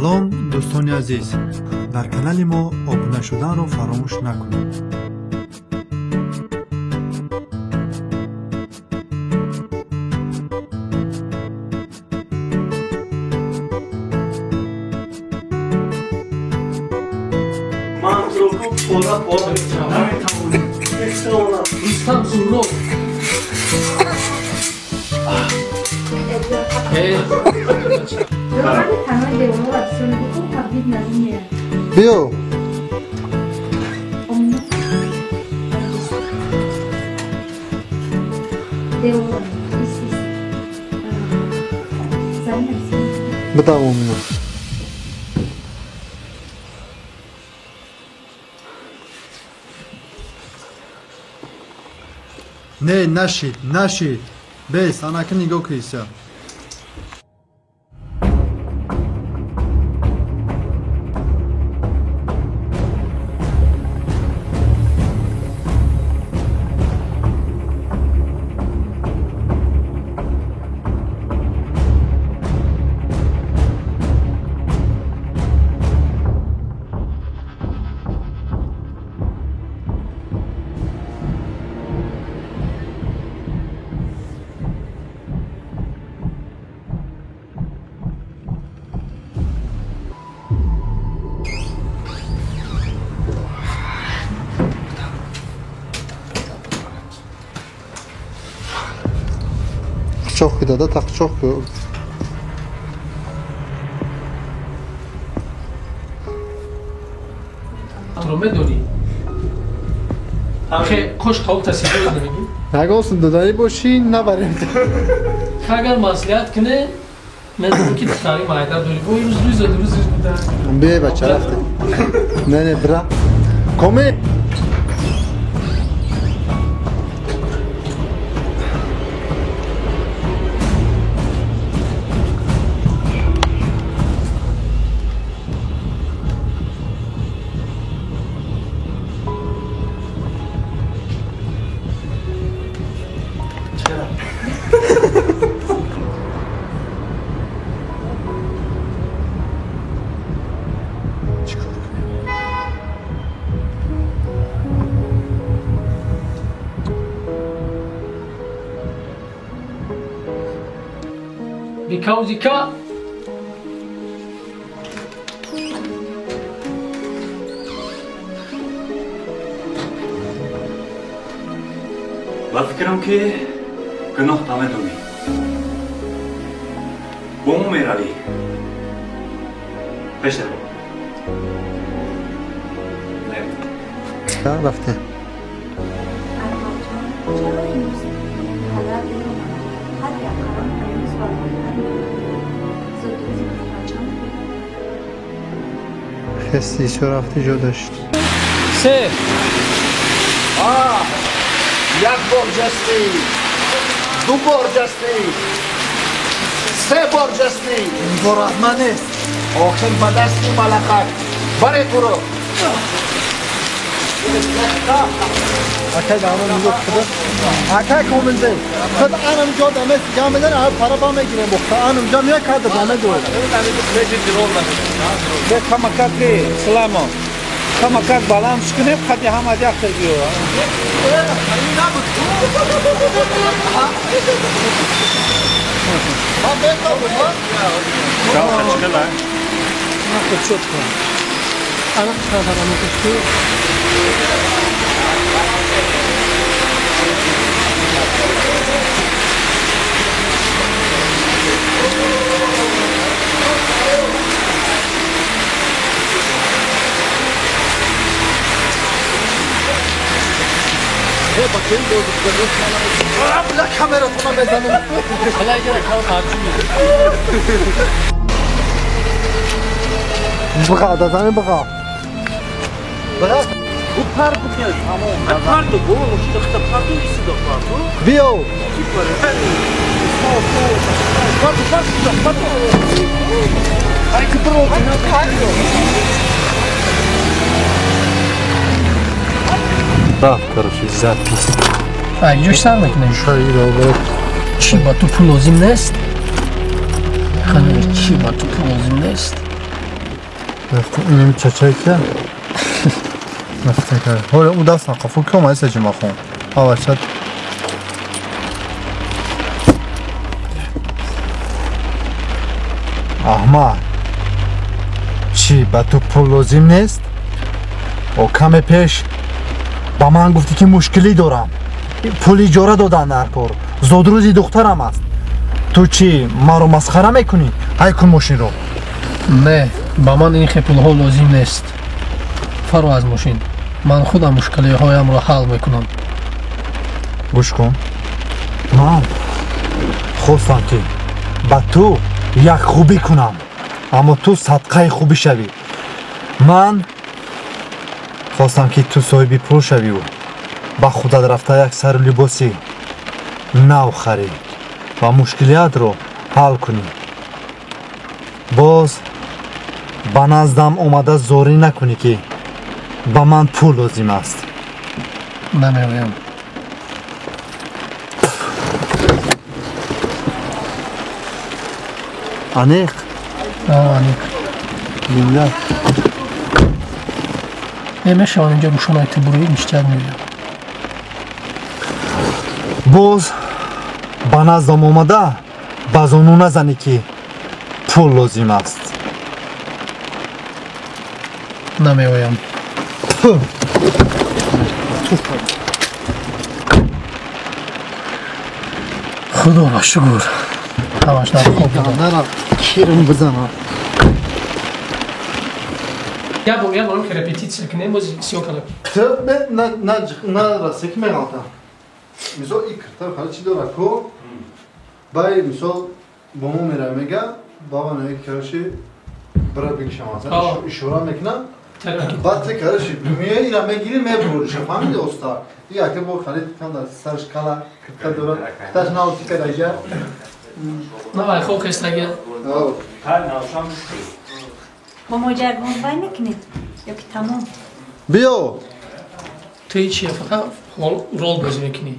Салом, дӯстони азиз. Дар канали мо обуна шуданро фаромӯш накунед. Ман туро пора пора наметавонам. Метавонам. Рустам Зуров. Биё. Битавон мина. Не, нашид, нашид. Бес, анаки нигоҳ киса. Çok da tak çok. Туро медонӣ? Ахе кош қабул тасдиқ намегӣ? Нагост додаи бошӣ набарем. Агар маслиҳат кунӣ, медонам ки духтари майда дорӣ. Бо имрӯз рӯз рӯз буда. Бе бача рафте. Не не бра. Коме. Бикаузика. Ба фикрам ки гуноҳ намедонӣ. Бо мо меравӣ. Пешаро. Рафте. Хести исо рафти ҷо дошт. Се. Як бор ҷастӣ, ду бор ҷастӣ, се бор ҷастӣ. Бор аз ман нест. Охир ба дасти малахак. Баре туро. Акай давра нигоҳ куда. Акай комилзе. Худ анам ҷо дамест ҷам мезанӣ, ҳар пара ба мегирем бухта. Анам ҷам як кадр даме дорад. Камакак Сулаймон. Камакак баланд кунем, қади ҳама як хел биё. Ана қадр ана Бля, камера тона мезанем. Бға, дазани бға. Бға. Bu parku tamam. Parku bu, işte parku isi de parku. Биё. Parku parku parku. Ай кбро. Рафт, короче, запись. Ҷош сар мекунем. Чӣ ба ту пул лозим нест? Чӣ ба ту пул лозим нест? Рафтем инами чачай ки рафтем кард. Ҳоло ӯ дастам қафо ки омада ҷумъахон. Авачат Аҳмад, чӣ ба ту пул лозим нест? О каме пеш ба ман гуфтӣ ки мушкилӣ дорам. Пул иҷора додан дар кор. Зодрӯзи духтарам аст. Ту чӣ маро масхара мекунӣ? Ҳай кун мошинро. Не, ба ман ин хел пулҳо лозим нест. Фаро аз мошин. Ман худам мушкилиҳоямро ҳал мекунам. Гӯш кун. Ман хостам ки ба ту як хубӣ кунам, аммо ту садқаи хубӣ шавӣ. Ман хостам ки ту соҳиби пул шавиву ба худат рафта як сару либоси нав харӣ ва мушкилиятро ҳал кунӣ. Боз ба наздам омада зорӣ накунӣ ки ба ман пул лозим аст. Намеоям. Аниқ? Аниқ. Зинда. Не мешавам инҷо рӯшонаи ту бурои ништяк меоям. Боз ба наздам омада ба зону назанӣ ки пул лозим аст. Намеоям. Худо ба шукр. Ҳамаш дар хоб будам. Кирм бизанам. Я бор, я борам ки репетитсия кунем, боз съёмка накунем. Ту на на расе ки меғалтам. Мисол и кирта хали чӣ дора ко? Бай мисол бо мо меравем мега, баба мега короче бира бикшам аз. Ишора мекунам. Баъд ти короче меои ира мегири мебуриш. Фаҳмиди оста? И ака бо хали там дар сарш кала кирта дора. Кирташ нав тика дага. На, хоб хестага. Бо моҷаргон вай мекунед ё ки тамом? Биё. Ту чӣ фақат рол бозӣ мекунӣ?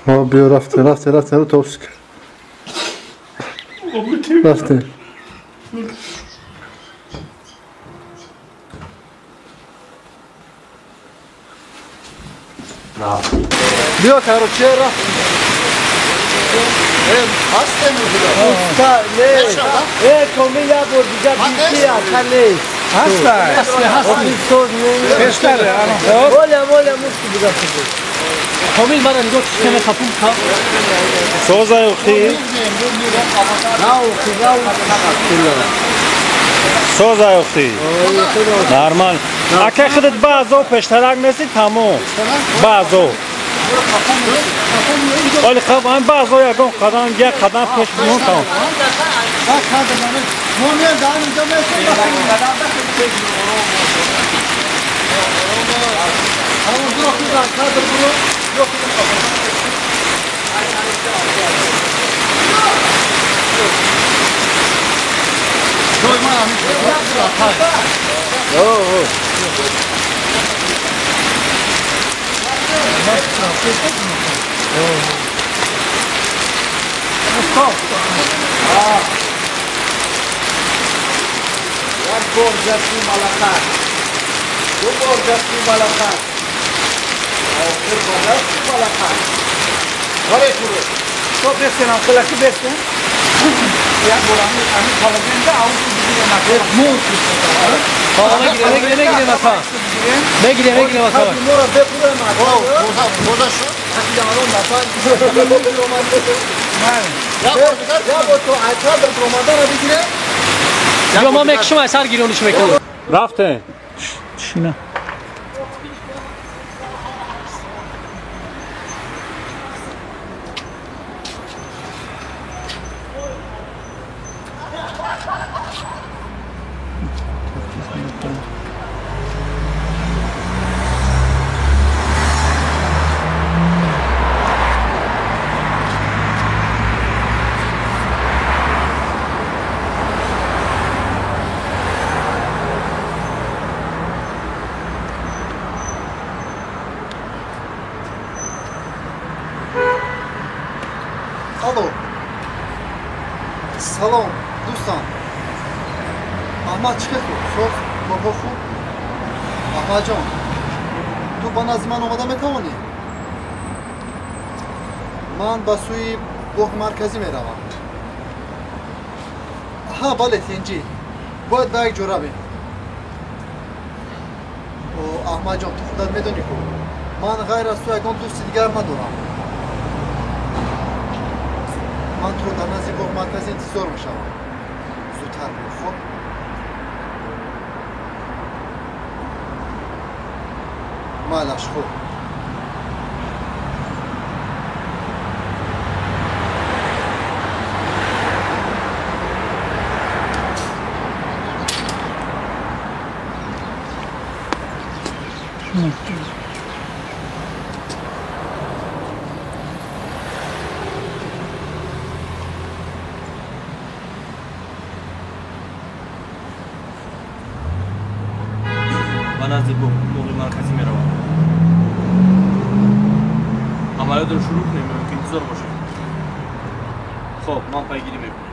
Ҳо, биё рафтем, рафтем, рафтем, тобсик. Рафтем. Биё, короче, рафтем. Usta ne? Komi ya bor diga bisi akale. Hasta. Пештаре, ано. Оля, оля, муски дига худ. Комил мара нигоҳ каме хапум ка. Созай охи. На охи, на. Созай охи. Нормал. Ака худат баъзо пештарак неси тамом. Баъзо. Оли қабан баъзо ягон қадам як қадам пеш бимон тамом. Як бор ҷасти малахат, ду бор ҷасти малахат, охир бо дасти малахат. Вале туро. То бесен, анқилаки бесен. Як бор ами қалабенда аус бигирем ака. Муз. Мегирем, мегирем, мегирем ака. Мегирем, мегирем ака. Мора бепурем ака. Боза шуд. Я бо то айкадр ромадана бигирем. Ё ма мекшум ай сар гирониш мекунам. Рафтем. Чина. Алло. Салом, дӯстон. Аҳмад чӣ хел? Соз? Корҳо хуб? Аҳмадҷон, ту ба назди ман омада метавонӣ? Ман ба сӯи боғи марказӣ меравам. Ҳа, бале, тинҷӣ. Бояд ба як ҷо равем. О, Аҳмадҷон, ту худат медонӣ ку, ман ғайр аз ту ягон дӯсти дигар надорам. Ман туро дар назди боғи марказӣ интизор мешавам. Зудтар биё, хуб? Майлаш, хуб. Ба назди боғи марказӣ меравам. Амалиётро шурӯъ кунем ё ки интизор бошем? Хоб, ман пайгирӣ мекунам.